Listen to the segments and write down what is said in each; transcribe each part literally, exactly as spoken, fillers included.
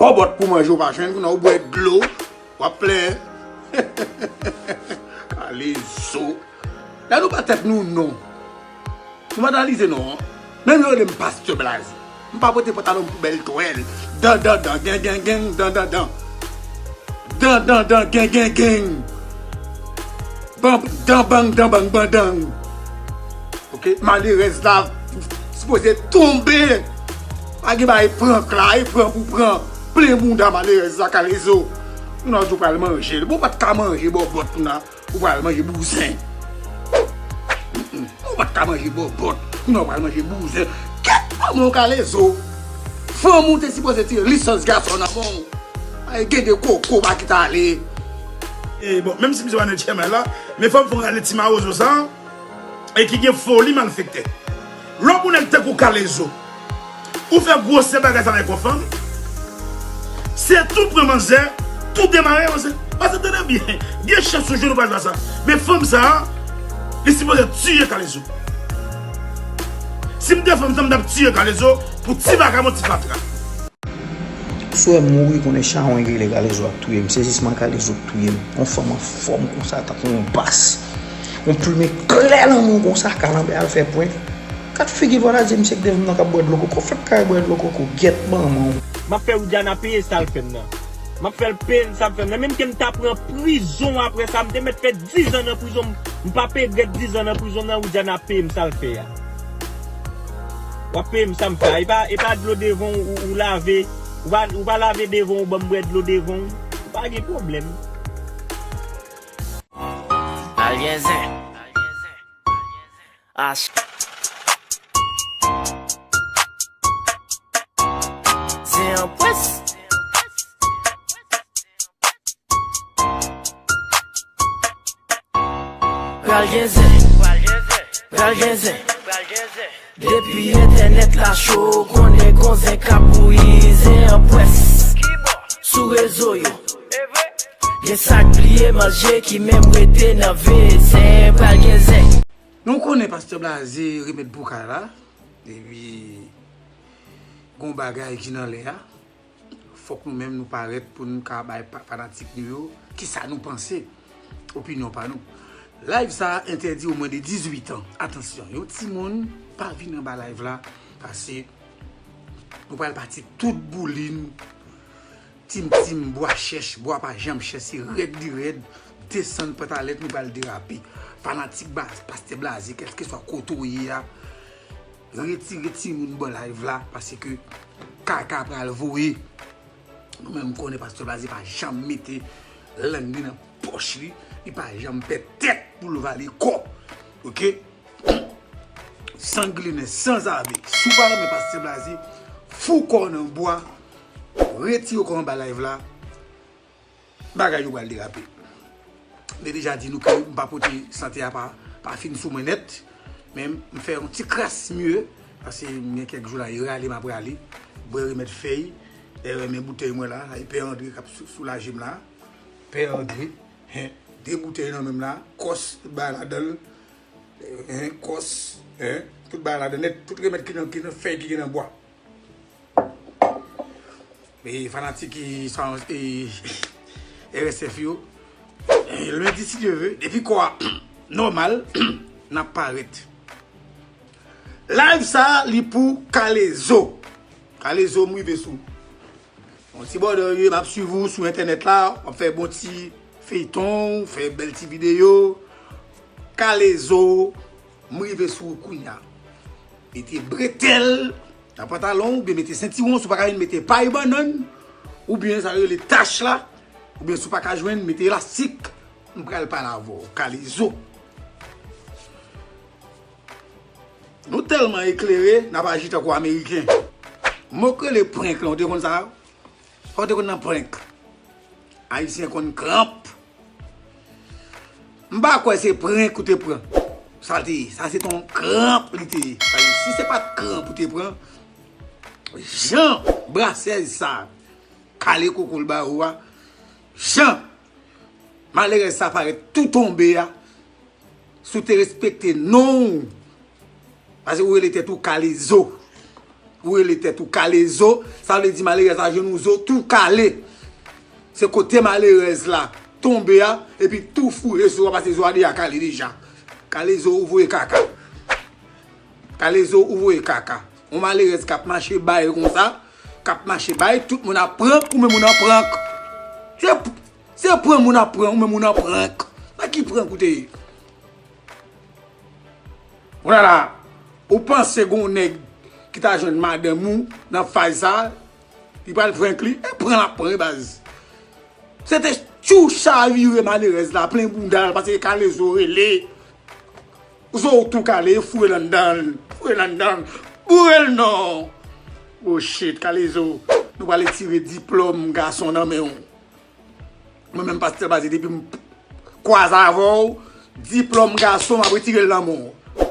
Bòbòt pou manje ou pa jwenn, kounye a ou bwè dlo, w ap plenyen. Kalezo. Lè nou ba tèt nou non. Nou pa analize non. Menm yo rele m Pastè Blaze. M pa pote pantalon m pou bèl twèl. Dan, dan, dan, gen, gen, gen, dan, dan, dan. Dan, dan, dan, gen, gen, gen. Ban, dan, bang, dan, bang, ban, dang. Ok, malerèz la sipoze tonbe. Pa gen bagay prank la, e pran pou pran. Plen bounda malerèz la, Kalezo. Kounye a ou pral manje l. Bon, ou pa t ka manje bòbòt kounye a. Ou pral manje bouzen. Mm-mm. Ou pa t ka manje bòbòt. Kounye a ou pral manje bouzen. Kèt manman w, Kalezo. Fanm ou te sipoze tire lisans gason nan men w. Ay, gen de koko pa kite ale. E bon, menm si misye pa nan H M I la, men fò m fè yon rale ti mawozo sa, e ki gen foli malfektè. Lè w pou nèg tankou Kalezo, ou fè gwosè bagay sa nan kò fanm, se tou pran manzè, tou demare manzè. Paske tande byen, gen chans yon jou nou pral jwenn sa. Men fanm sa, li sipoze tiye Kalezo. Si m te fanm sa, m t ap tiye Kalezo pou ti vakabon, ti fatra. Si w wè m mouri, konnen chawony rele Kalezo ap touye m. Se jisman Kalezo k touye m. Yon fanm anfòm konsa, tankou yon bas. Yon plimen klè nan men w konsa, kalanbè al fè pwen. Gad figi vwala di misye k devan m nan k ap bwè dlo koko. Fèk kay bwè dlo koko, gyèt manman w. M ap fè Widiana peye sa l fè m nan. M ap fè l peye sa l fè m nan. Menm ke m ta pran prizon apre sa, m te mèt fè dizan nan prizon. M p ap regrèt dizan nan prizon nan, Widiana peye m sa l fè a. W ap peye m sa m fè a. E pa, e pa dlo devan w ou, ou lave. Ou pa, ou pa lave devan w, ban m bwè dlo devan w. Ou pa gen pwoblèm. Al gen zen. Ach. Zen an pwès. Pral gen zen. Pral gen zen. Depi entènèt la cho, konnen gon zen k ap bouyi, zen an pwès. Sou rezo yo. Gen sa k bliye manje ki menm rete nan veye, zen pral gen zen. Nou konnen Pastè Blaze remèt boukay la. Epi, gon bagay ki nan lè a. Fòk nou menm nou parèt pou n ka bay pa-, fanatik nou yo kisa nou panse, opinyon pa nou. Live sa a entèdi o mwen de dizuit an. Atansyon, yon timoun pa vin anba live la, paske nou pral pati tout boulin, tim tim, bwa chèch, bwa pa janm chèch, se rèd li rèd, desann pantalèt, nou pral derape. Fanatik ba-, Pastè Blaze, kèlkeswa kote w ye a, retire timoun bò live la, paske kaka pral voye. Nou menm konnen Pastè Blaze pa janm mete lang li nan pòch li, li pa janm pèd tèt pou l vale kò. Ok? Sanglinen, sanzave. Si w pa renmen Pastè Blaze, fou kò w nan bwa, retire kò w anba live la. Bagay yo pral derape. M te deja di nou ke m pa pote sante a pa, pa fin sou mwen nèt. Men m fè yon ti kras mye, paske m gen kèk jou la, e rale m ap rale. Bwè remèd fèy. Dayè, men boutèy mwen la, e Pè Andre k ap sou-, soulaje m la. Pè Andre, hen, de boutèy nan men m la, kòs, tout bagay ladan l. Hen, kòs, hen, tout bagay ladan nèt, tout remèd ki nan, ki nan fèy, ki gen nan bwa. E fanatik ki sa, e, R S F yo, e, lendi, si Dye ve, depi kò a nòmal, n ap parèt. Live sa, li pou Kalezo. Kalezo, m rive sou. Bon ti bòdè, m ap swiv ou sou entènèt la, w ap fè bon ti feyton, w fè bèl ti videyo. Kalezo, m rive sou ou kounya. Mete bretèl nan pantalon w, oubyen mete sentiwon, si w pa ka jwenn, mete pay bannann, oubyen sa yo rele tach la, oubyen si w pa ka jwenn, mete elastik. M pral pale avè w, Kalezo. Nou tèlman eklere, n ap aji tankou Ameriken. Mo k rele prank lan, ou te konn sa? Ou te konn nan prank? Ayisyen konn kranp. M pa kwè se prank ou te pran. Sa l te ye. Sa se t on kranp li te ye. Sa vle di, si se pa t kranp ou te pran, jan brasèz sa kale koko l ba ou a, jan malerèz sa parèt tou tonbe a, si w te respekte non w, paske ou rele tèt ou Kalezo. Ou rele tèt ou Kalezo, sa vle di malerèz la jwenn yon zo tou kale. Se kote malerèz la tonbe a, epi tou foure zo a, paske zo a deja kale deja. Kalezo, ou voye kaka. Kalezo, ou voye kaka. Yon malerèz k ap mache bay konsa, k ap mache bay, tout moun ap prank, ou menm ou nan prank. Se, se prank moun ap prank, ou menm ou nan prank. Nan ki prank ou te ye? Kounye a la, ou panse gon nèg ki ta jwenn madanm ou nan faz sa, li pral prank li, e pran l ap pran wi baz. Se te tchou chavire malerèz la, plen bounda l, paske Kalezo rele. Zo w tou kale, foure l anndan l, foure l anndan l, boure l non. Oh shit, Kalezo, nou prale tire diplòm gason nan men w. Mwen menm pastè Blaze depi m kwaze avè w, diplòm gason m ap retire l nan men w.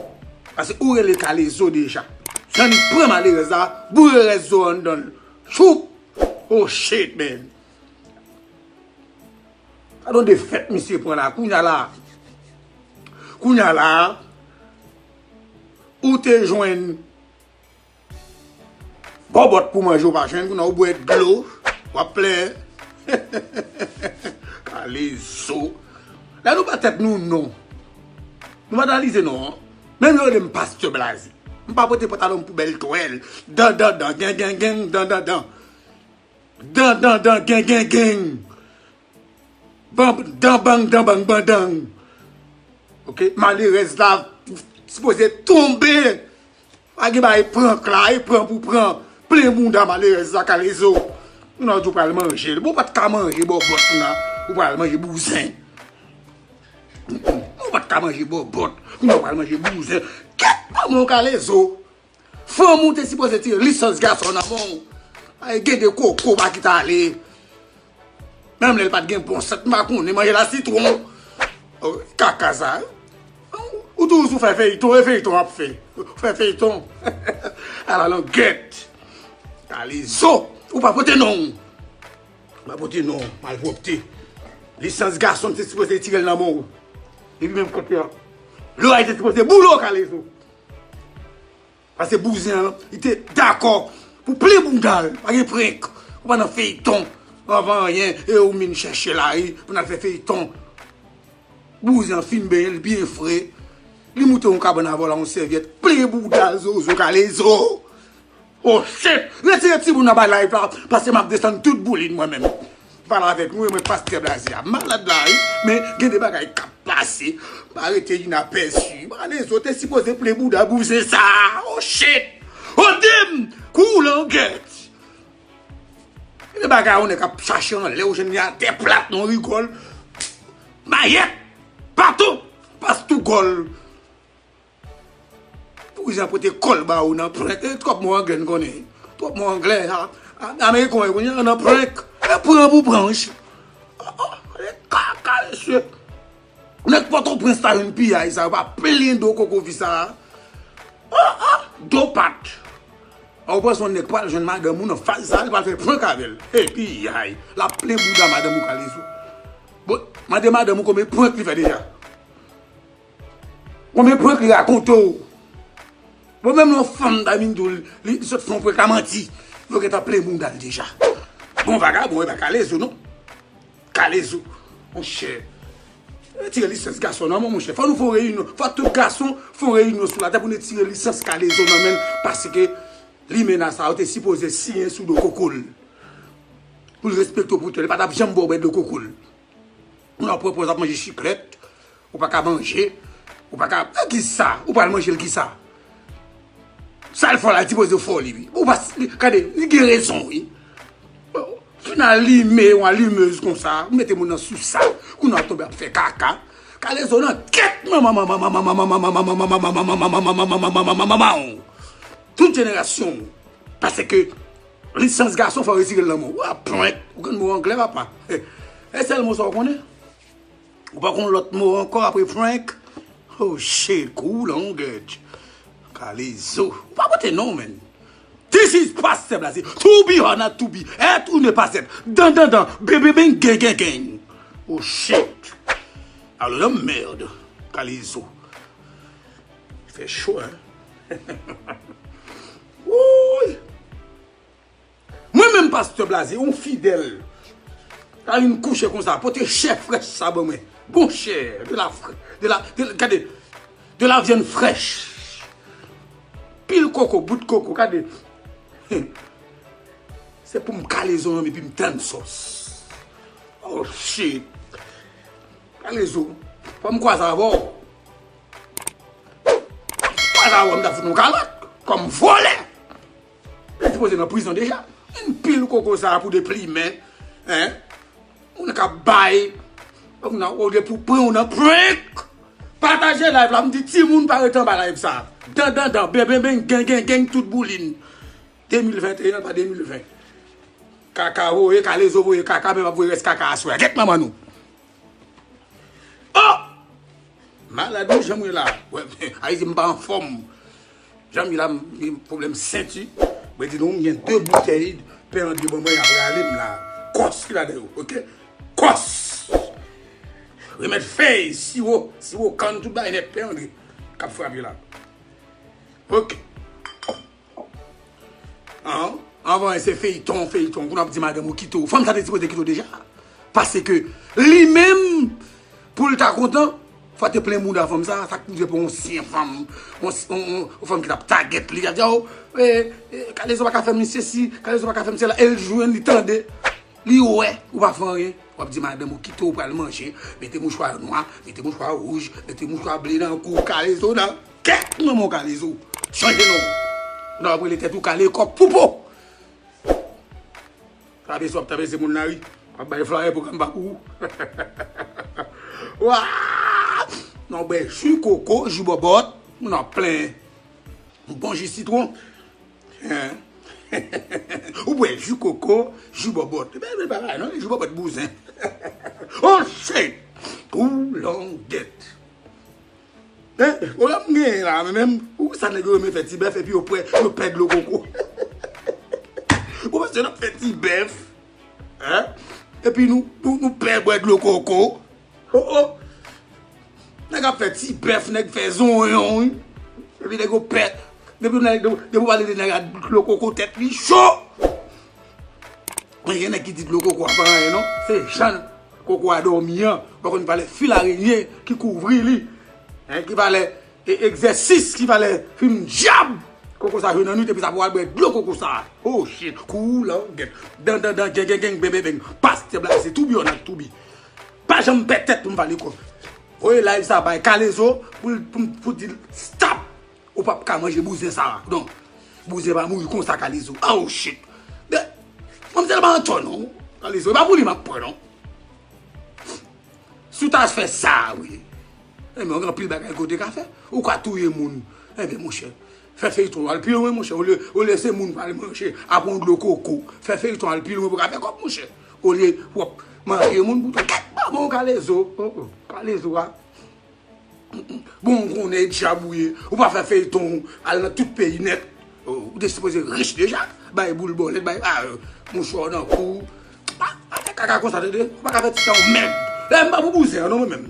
Paske ou rele Kalezo deja. Jan li pran malerèz la, boure rès zo anndan l. Choup! Oh shit, man. Gade yon defèt misye pran la. Kounye a la. Kounye a la. Ou te jwenn bòbòt pou manje, ou pa jwenn, kounye a ou bwè dlo, w ap plenyen. Kalezo. Lè nou ba tèt nou non. Nou banalize non. Menm yo rele m pastè Blaze. M pa pote pantalon m pou bèl twèl. Dan, dan, dan, gen, gen, gen, dan, dan, dan. Dan, dan, dan, gen, gen, gen. Ban, dan, bang, dan, bang, bandang. Oke, malerèz la sipoze tonbe. Pa gen bagay prank la, e pran pou pran. Plen bounda malerèz la, Kalezo. Kounye a ou di w pral manje l. Bon, ou pa t ka manje bòbòt la, ou pral manje bouzen. Ou pa t ka manje bòbòt, kounye a ou pral manje bouzen. Kèt manman w, Kalezo. Fanm ou te sipoze tire lisans gason nan men w. Ay, gen de koko pa kite ale. Menm lè l pa t gen bon sant, m pa konnen, manje la sitwon. Oh, kaka sa. Ou toujou sou fè feyton, e feyton w ap fè. Ou fè feyton. Ala langèt. Kalezo. Ou pa pote non. Ou pa pote non, malpwòpte. Lisans gason te sipoze tire l nan men w. Epi menm kote a. Loray te sipoze boule w, Kalezo. Paske bouzen an, li te dakò pou plen bounda l. Pa gen prank. Ou pa nan feyton. Ou pa anyen. E ou vin chèche lari pou n al fè feyton. Bouzen an fin benyen, li byen fre. Li moute yon kabann avè w la, yon sèvyèt. Plen bounda l, zozo, Kalezo. Oh shit! Retire timoun anba live la, paske m ap desann tout boulin mwen menm. Pale avèk nou, e mwen pastè Blaze a. Malad la, wi, men gen de bagay k ap pase. Pa rete inapèsi. Kalezo te sipoze plen bouda bouzen sa. Oh shit! Oh damn! Kou langèt! Gen de bagay yon nèg ap chache anlè, ou jwenn li atè plat, non rigòl. Mayèt! Baton! Pas tou gòl. Pou jan pote kòl ba ou nan prank. E twòp mo anglè n konnen. Twòp mo anglè. A, a, ameriken yo konnen nan prank. E pran pou pran, wi. A, a, e kaka, mesye. Nèg Pòtoprens ta jwenn piyay sa, yo pa plen do koko fi sa. A, a, do pat. A, ou panse yon nèg pral jwenn madanm ou nan faz sa, li pral fè prank avè l. E piyay. L ap plen bouda madanm ou, Kalezo. Bon, mande madanm ou konbyen prank li fè deja. Konbyen prank li rakonte w? Bon, menm yon fanm ta vin di w, li, li sot fè yon prank la manti. Yo gentan plen bounda l deja. Bon, vagabon, e pa Kalezo, non. Kalezo, monchè. Retire lisans gason nan men w, monchè. Fò nou fè yon reyinyon. Fò tout gason fè yon reyinyon sou latè pou nou retire lisans Kalezo nan men l. Paske limena sa yo te sipoze siyen sou do koko l. Pou l respekte w pou tèl. Li pa t ap janm ba w bwè dlo koko l. Moun ap pran pòz ap manje chiklèt, ou pa ka manje, ou pa ka, e kisa? Ou pral manje l kisa? Sa l fè w la, li sipoze fè w li, wi. Ou pa, gade, li gen rezon, wi. Fin alime yon alimez konsa, ou mete moun nan sou sa, kounye a tonbe ap fè kaka. Kalezo nan kèt manman, manman, manman. Tout jenerasyon w. Paske lisans gason fò retire l nan men w. Ou ap prank. Ou konn mo anglè, papa. E sèl mo sa w konnen. Ou pa konn lòt mo ankò apre prank. Oh shit, kou langèt. Kalezo. Ou pa pote non, man. This is Pastor Blaze. To be or not to be. Être ou ne pas être. Dan, dan, dan. Bebe, ben, gen, gen, gen. Oh shit. Alo nan mèd. Kalezo. Fè cho, hein? Wouy! Pastè Blaze, yon fidèl. Ka vin kouche konsa, pote chè frèch sa ban mwen. Bon chè, de la frè, de la, de, gade, de la viande fraîche. Pil koko, bout koko, gade. Se pou m kale zo an, epi m tann sòs. Oh shit. Kale zo. Fò m kwaze avè w. Kwaze avè w, m ta fout nou kalòt. Kòm vòlè. Li sipoze nan prizon deja. Yon pil koko sa pou de plimen. Hein? Moun k ap bay. Ou nan, ou de pou pran ou nan prank. Pataje live la, m di timoun pa rete anba live sa. Dan, dan, dan, ben, ben, ben, gen, gen, gen, tout boulin. De mil venteyen pa de mil ven. Kaka voye, kalezo voye kaka, men m ap voye rès kaka aswè. Gèt manman nou. Oh! Malad wi, jan m ye la. Wè, Ayiti, m pa anfòm. Jan m ye la, m gen pwoblèm senti. Mwen di nou, m gen de boutèy Pè Andre ban mwen, y ap rale m la. Kòs ki ladan yo, oke? Kòs! Remèd fèy, siwo, siwo kann, tout bagay nèt, Pè Andre k ap frape la. Oke. An, anvan se feyton, feyton, pou n ap di madanm ou kite w. Fanm sa te sipoze kite w deja. Paske li menm, pou l ta kontan, fò te plen bouda fanm sa, sa k rive pou yon ansyen fanm, yon, yon, yon, yon fanm ki t ap tagèt li, y ap di, "Oh, eh, eh, Kalezo pa ka fè m sesi, Kalezo pa ka fè m sela." E l jwenn, li tande, li wè, ou pa fè anyen. W ap di madanm ou kite w pral manje, mete mouchwa nwa, mete mouchwa wouj, mete mouchwa ble nan kou Kalezo nan kèk manman w Kalezo. Chanje non. Nan w ap rele tèt ou Kale Kòk Poupo. Trapezi w ap trapezi moun nan wi. W ap bay flayè pwogram pa pou ou. Wa! Nan w bwè ji koko, ji bòbòt, moun ap plen. Yon bon ji sitwon. Hein? Ou bwè ji koko, ji bòbòt. Ebyen, men pa bagay non, ji bòbòt bouzen. Oh shit! Ou langèt. Hein? Ou la m genyen la, men menm, ou sa nèg yo renmen fè ti bèf epi yo pwè, yo pè dlo koko. Ou panse n ap fè ti bèf? Hein? Epi nou, nou, nou pè bwè dlo koko. Oh, oh. Nèg ap fè ti bèf, nèg fè zonyon, wi. Epi nèg yo pè. Depi nèg, depi w pale de nèg a dlo koko, tèt li cho. Men gen nèg ki di dlo koko a pa anyen non. Se jan koko a dòmi an. Ou pa konn valè fil arenye ki kouvri li. Hein, ki valè e, egzèsis ki valè fim dyab. Koko sa jwe nan nwit, epi sa pou al bwè dlo koko sa. Oh shit, koulangèt. Dan, dan, dan, gen, gen, gen, ben, ben, ben. Pastè Blaze, toubi, on a toubi. Pa janm pè tèt pou m pale kò. Voye live sa bay Kalezo pou, pou, pou di l stop. Ou p ap ka manje bouzen sa. Non. Bouzen pa mouri konsa, Kalezo. Oh shit. Men, manmzèl pa antò non. Kalezo, e pa pou li m ap pran non. Si w ta fè sa, wi. Enben, gen anpil bagay kote ka fè. Ou ka touye moun. Enben, monchè, fè feyton al pi lwen, monchè. Olye, olye se moun pral manje, aprann dlo koko. Fè feyton al pi lwen pou ka fè kòb, monchè. Olye w ap manje moun pou tou. Kèt manman w Kalezo. Oh, oh. Kalezo a. Bon, ou konnen e dyab ou ye. Ou pa fè feyton, al nan tout peyi nèt. Ou te sipoze rich deja. Bay boul bòlèt, bay, ah, mouchwa nan kou. Pa, pa fè kaka konsa, tande. Ou pa ka fè ti sa w mèg. Lè m pa pou bouzen an, non, mwen menm.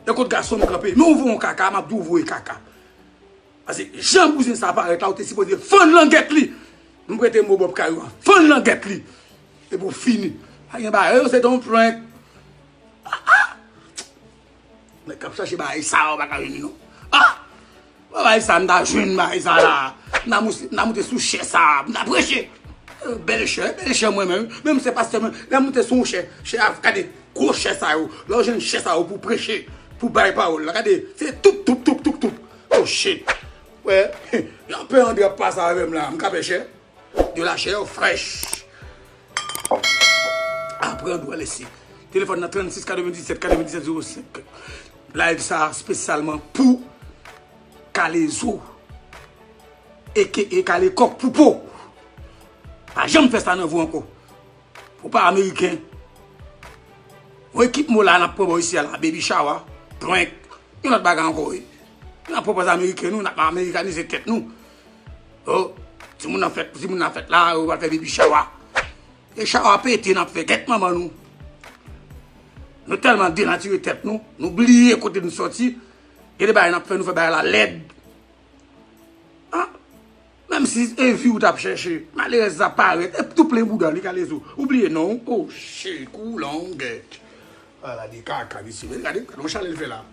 E kot gason m kanpe. Men ou voye yon kaka, m ap di w voye kaka. Paske jan bouzen sa parèt la, ou te sipoze fann langèt li. M prete mo Bòb Kayou a. Fann langèt li. Epi w fini. Pa gen bagay, yo, se te yon prank. Ah, ah! Nèg k ap chache bagay sa, ou pa ka jwenn li non. Ah! Bon, bagay sa, m ta jwenn bagay sa la. M ta moute, m ta moute sou chè sa, m ta preche. Euh, bèl chè, bèl chè mwen menm. Menm se pastè mwen, lè m moute sou yon chè, chè a, gade, gwo chè sa yo. Lè w jwenn chè sa yo pou preche, pou bay pawòl la. Gade, se toup, toup, toup, toup, toup. Oh shit. Wè, yon pè Andre ap pase avè m la, m ka pè chè. De la chair fraîche. Aprann ou lese. Telefòn nan trannsis katrevendisèt katrevendisèt zewo senk. Live sa espesyalman pou Kalezo. Eke e Kale Kòk Poupo. Pa janm fè sa nan vi w ankò. Ou pa ameriken. Yon ekip mo la n ap pran bò isi a la, baby shower, prank, yon lòt bagay ankò wi. N ap pran pòz ameriken nou, n ap amerikanize tèt nou. Oh, timoun nan fèt, timoun nan fèt la, yo pral fè baby shower. E shower pete n ap fè, gèt manman nou. Nou tèlman denatire tèt nou, nou bliye kote nou sòti. Gen de bagay n ap fè, nou fè bagay la lèd. Ah, men Menm si e vi w t ap chèche, malerèz la parèt, e tou plen bouda li, Kalezo. Ou bliye non w? Oh shit, kou long gèt. Ala de kaka, mesye. Men gade, gade yon chalè l fè la.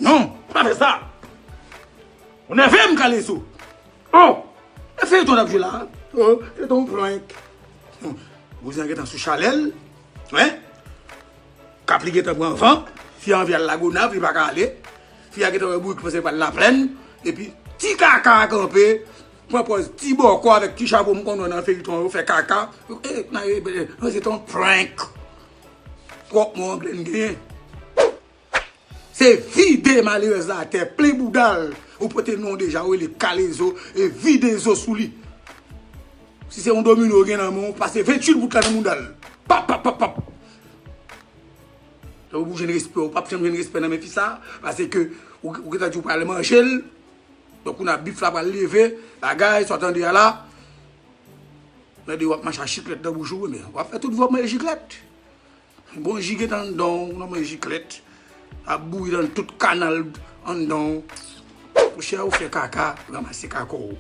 Non, pa fè sa. Ou nève m, Kalezo. Oh! E feyton n ap jwe la. Oh, se t on prank. Bouzen an gentan sou chalè l. Wi. Kap li gentan pran van. Fi a anvi al Lagonav, li pa ka ale. Fi a gentan wè bourik panse pral Laplèn. Epi ti kaka a kanpe. Pran pòz ti bòkò avèk ti chapo m konn wè nan feyton yo fè kaka. E, nan, e, e, se t on prank. Twòp mo angle n genyen. Se vide malerèz la atè, plen bouda l. Ou pote non deja, ou rele Kalezo, e vide zo sou li. Si se yon domino ou gen nan men w, pase venntuit bout la nan mouda l. Pap, pap, pap, pap. Lè w jwenn respè, ou p ap janm jwenn respè nan men fi sa, paske ou, ou gentan di w pral manje l. Donk, kounye a bif la pral leve, bagay, sa w tande a la. Tande w ap mache ak chiklèt nan bouch ou, men w ap fè tout vi w ap manje chiklèt. Bon ji gentan anndan w, w nan manje jiklèt. Ap bouyi nan tout kanal anndan w. Monchè, ou fè kaka, ranmase kaka w.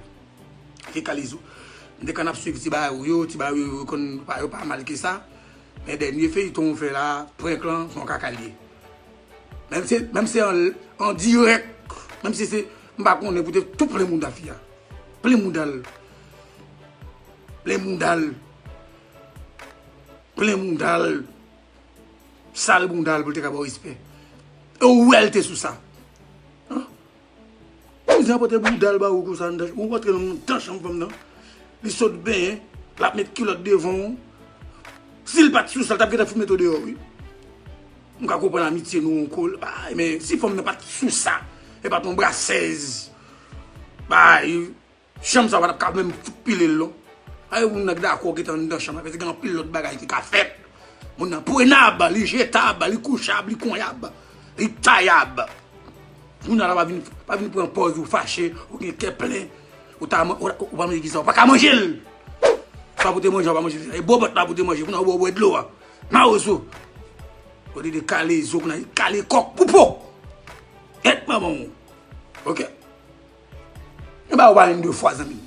Ke Kalezo. M te konn ap swiv ti bagay ou yo, ti bagay ou yo konn pa, yo pa mal ke sa. Men dènye feyton ou fè la, prank lan, se yon kaka l ye. Menm se, menm se an, an dirèk, menm si se, m pa konnen pou te tou plen mouda fi a. Plen mouda l. Plen mouda l. Plen mouda l. Sal bouda l pou l te ka ba w respè. E ou wè l te sou sa. An? Bouzen an pote bouda l ba ou konsa anndan, ou rantre nan anndan chanm fanm nan. Li sot benyen, l ap met kilòt devan w. Si l pa t sou sa, l t ap gentan fout mete w deyò, wi. M ka konprann amitye nou ankò, bay, men si fanm nan pa t sou sa, e pa t yon brasèz, bay, chanm sa w pa t ap ka menm fout pile l non. Ay, moun nan dakò gentan anndan chanm la, paske gen anpil lòt bagay ki ka fèt. Moun nan prenab, li jetab, li kouchab, li konyab, li tayab. Moun nan la pa vin, pa vin pran pòz ou fache, ou gen kè plen, ou ta man-, ou, ou pa manje kisa, ou pa ka manje l. Sa pou te manje, ou pa manje l. E bobòt la pou te manje, moun nan ou bwè dlo a. Mawozo. Ou te de kale zo, moun nan kale kòk pou po. Et manman ou. Oke? E ba ou pa menm de fwa, zanmi m.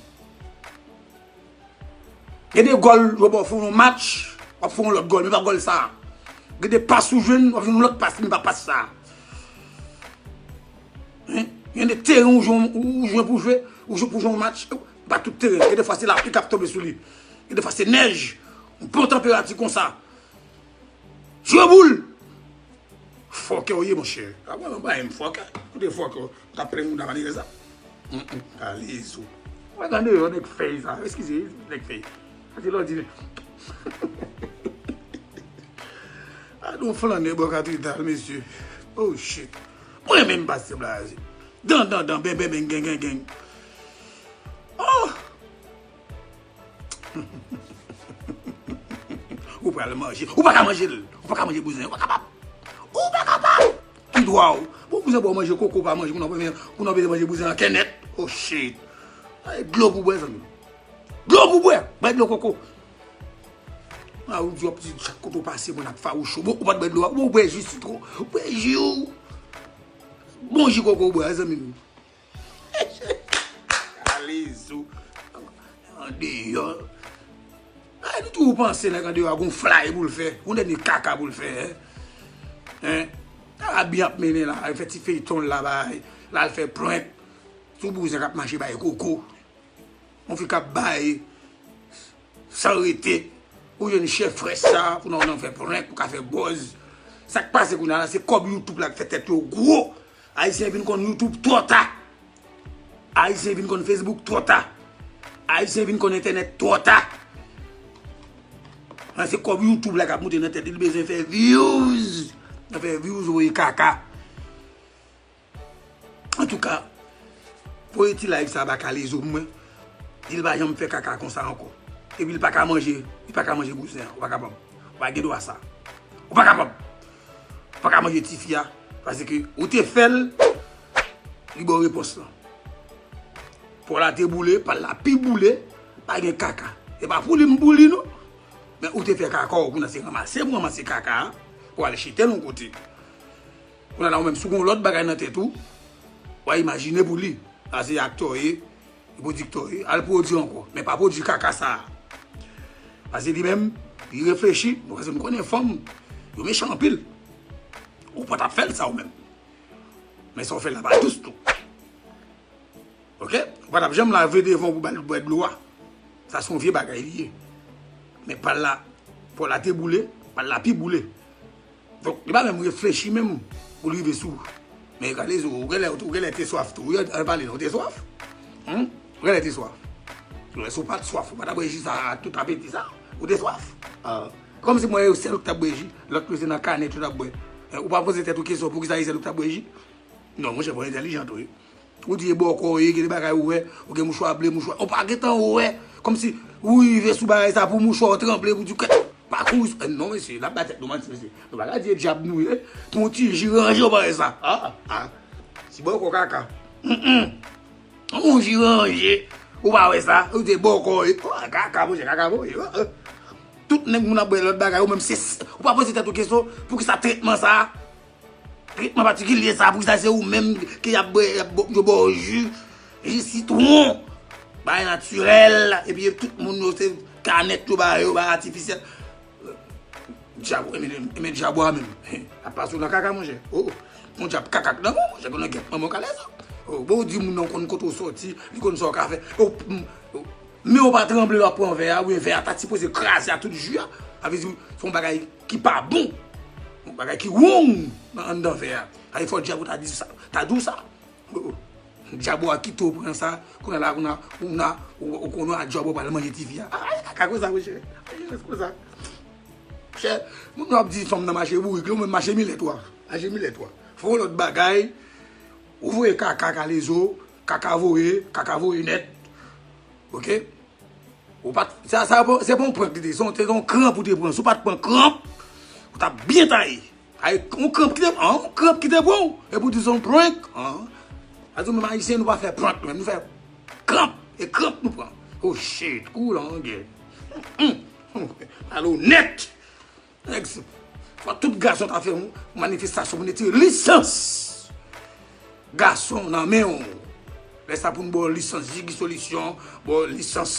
Gen de gòl, yo ba w fè yon match, w ap fè yon lòt gòl, men pa gòl sa a. Gen de pas ou jwenn, w ap jwenn yon lòt pas, men pa pas sa a. Hein? Gen de teren ou jwenn, ou jwenn pou jwe, ou jwe pou jwe yon match, pa tout teren. Gen de fwa se lapli k ap tonbe sou li. Gen de fwa se nèj, yon bon tanperati konsa. Jwe boul! Fòkè w ye, monchè. A, mwen, mwen pa renmen fòkè. Kote fòkè w? Ou t ap plenn moun nan malerèz la? Kalezo. Mwen tande yo, nèg fèy sa. Eskize, nèg fèy. Sa se lòdinè. A, nou flannè bò katedral, mesye. Oh, shit. Mwen menm pase blaze. Dan, dan, dan, ben, ben, ben, gen, gen, gen. Oh! Ou pral manje. Ou pa ka manje l. Ou pa ka manje bouzen. Ou pa kapab. Ou pa kapab. Ki dwa w? Bon, bouzen ba w manje koko, pa manje. Kounye a w bezwen manje bouzen an kennèt. Oh, shit. Ay, dlo pou bwè, zanmi. Dlo pou bwè. Bay dlo koko. A, ou di w ap di chak kote w pase, moun ap fawouch ou. Bon, ou pa t bwè dlo a. Ou bwè ji sitwon. Ou bwè ji w. Bon ji koko ou bwè, zanmi m. Kalezo. Andeyò. Ay, nou toujou panse nèg andeyò a gon flay pou l fè. Gon dènye kaka pou l fè, en. En? Arabi ap mennen la, al fè ti feyton l la, bay. L al fè prank. Sou bouzen k ap mache bay koko. Yon fi k ap bay san rete. Ou jwenn chèf frè sa pou nan, nan fè prank, pou ka fè buzz. Sa k pase kounye a la, se kòb YouTube la k fè tèt yo gwo. Ayisyen vin konn YouTube twò ta. Ayisyen vin konn Facebook twò ta. Ayisyen vin konn entènèt twò ta. An, se kòb YouTube la k ap moute nan tèt li, li bezwen fè views. Nan fè views, voye kaka. Antouka, voye ti live sa ba Kalezo pou mwen. Di l pa janm fè kaka konsa ankò. Epi l pa ka manje, li pa ka manje bouzen an. Ou pa kapab. Ou pa gen dwa sa. Ou pa kapab. Ou pa ka manje tifi a. Paske ou te fè l, li ba w repons lan. Po la te boule, pa l la pi boule. Pa gen kaka. E pa pou li m pou li non. Men ou te fè kaka w pou nan se ranmase pou ranmase kaka a. Pou al chite l yon kote. Kounye a la ou menm si w gen yon lòt bagay nan tèt ou, w a imajine pou li. Sa se aktè w ye, pwodiktè w ye, al pwodui ankò. Men pa pwodui kaka sa a. Paske li menm, li reflechi, paske nou konnen fanm, yo mechan anpil. Ou pa t ap fè l sa ou menm. Men sa w fè l la pa dous tou. Oke? Ou pa t ap janm lave devan w pou ba l bwè dlo a. Sa se yon vye bagay li ye. Men pa l la, pa w la te boule, pa l la pi boule. Donk, li pa menm reflechi menm pou l rive sou ou. Men Kalezo, ou genlè, ou genlè te swaf tou. Wi, ann pale non, ou te swaf? Humm? Ou genlè te swaf. Lè si w pa t swaf, ou pa t ap bwè ji sa a tout apeti sa. Ou te swaf. Ah. Kòmsi mwen, se ou k t ap bwè ji, lòt yo se nan kanèt yo t ap bwè. Eh, ou pa poze tèt ou kesyon poukisa se ou k t ap bwè ji? Non, monchè, fò entèlijan tou, wi. Ou di e bòkò w ye, gen de bagay ou wè, ou gen mouchwa ble, mouchwa. Ou pa gentan wè. Kòmsi ou rive sou bagay sa pou mouchwa w tranble, pou di kèt. Pa kouri. Eh, non, mesye, n ap bay tèt nou manti, mesye. Nou pa ka di e dyab nou ye. Pou yon ti ji ranje, ou pa wè sa. Ah, ah. Ti bòkò kaka. Mm, mm. Yon ji ranje. Ou pa wè sa. Ou di e bòkò w ye. Oh, kaka, monchè, kaka, monchè. Oh, oh. Tout nèg moun ap bwè lòt bagay, ou menm se, ou pa poze tèt ou kesyon, poukisa tretman sa a? Tretman patikilye sa, poukisa se ou menm ke y ap bwè, y ap bo-, yo ba w ji, ji sitwon, bagay natirèl, epi tout moun yo se kanèt yo ba yo, bagay atifisyèl. Dyab, enben, enben dyab ou a menm, ap pase w nan kaka, monchè. Oh, oh. Yon dyab kaka k nan men w, monchè, konnen gèt manman w Kalezo. Oh, bon, ou di moun nan konn kote w soti, li konn sa w ka fè. Oh, m-, oh. Men w pa tranble lè w ap pran vè a, oubyen vè a ta sipoze kraze a tout ji a. Sa vle di, se yon bagay ki pa bon. Yon bagay ki wrong nan anndan vè a. Sa vle fò dyab ou ta di sa, ta di w sa. Oh, oh. Dyab ou a kite w pran sa, kounye a la, kounye a, ou, ou, ou konnen a dyab ou pral manje tifi a. Ay, kaka konsa, monchè. Ay, konsa. Chè, moun yo ap di fanm nan mache bourik, li menm mache milèt ou a. Mache milèt ou a. Fè yon lòt bagay, ou voye kaka Kalezo, kaka voye, kaka voye nèt. Oke? Ou pa t, sa, sa, se pa yon prank li te, se yon, se yon kranp ou te pran. Si w pa t pran kranp, ou t ap byen taye. Ay, yon kranp ki te, an, yon kranp ki te pran w. E pou di se yon prank, an. Sa di menm Ayisyen, nou pa fè prank, menm nou fè kranp. E kranp nou pran. Oh shit, kou la, an gè. Hum, hum. Pale onèt. Nèg, fò tout gason ta fè yon manifestasyon pou n retire lisans gason nan men w. Lè sa pou n ba w lisans Jiggy Solution, ba w lisans,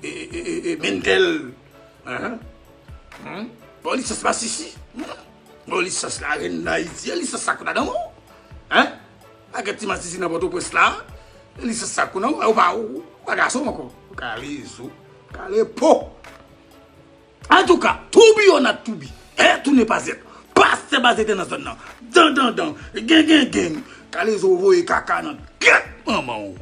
e, e, e, e, Mendel. Hein? Hein? Ba w lisans Masisi. Hmm? Ba w lisans Larèn Dayiti. E lisans sa k nan men w? Hein? Pakèt ti masisi nan Pòtoprens la. E lisans sa k nan men w? Ou pa, ou pa gason ankò. Kalezo. Kale po. Antouka, to be or not to be, être ou ne pas être. Pastè Bazèt nan zòn nan. Dan, dan, dan. Gen, gen, gen. Kalezo voye kaka nan gèt manman w.